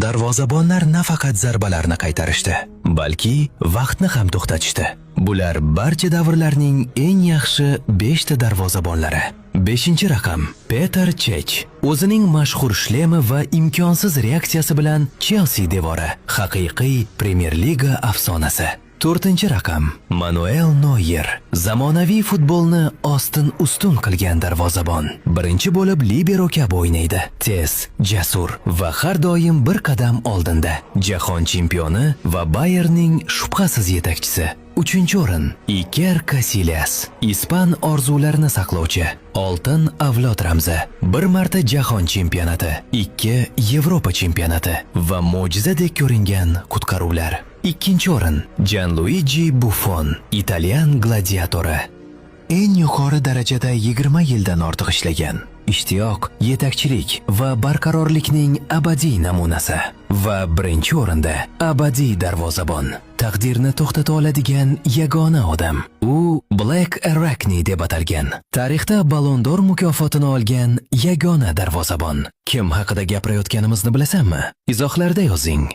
Darvozabonlar nafaqat zarbalarni qaytarishdi, balki vaqtni ham to'xtatishdi. Bular barcha davrlarning eng yaxshi 5 ta darvozabonlari. 5-raqam Peter Chech. O'zining mashhur shlemi va imkonsiz reaksiyasi bilan Chelsea devori, haqiqiy Premier Liga afsonasi. 4-raqam Manuel Neuer. Zamonaviy futbolni ostin ustun qilgan darvozabon. Birinchi bo'lib libero kabi o'ynaydi. Tez, jasur va har doim bir qadam oldinda. Jahon chempioni va Bayernning shubhasiz yetakchisi. Uchinchi o'rin Iker Casillas. Ispan orzularini saqlovchi, oltin avlod ramzi. Bir marta jahon chempionati, ikki Yevropa chempionati va mo'jizadek ko'ringan qutqaruvlar. Ikkinchi o'rin Gianluigi Buffon, italyan gladiatori. Eng yuqori darajada 20 yildan ortiq ishlagan. Ishtiyoq, yetakchilik va barqarorlikning abadiy namunasi. Va birinchi o'rinda abadiy darvozabon. Taqdirni to'xtata oladigan yagona odam. U Black Arachne deb atalgan. Tarixda Ballon d'Or mukofotini olgan yagona darvozabon. Kim haqida gapirayotganimizni bilasanmi? Izohlarda yozing.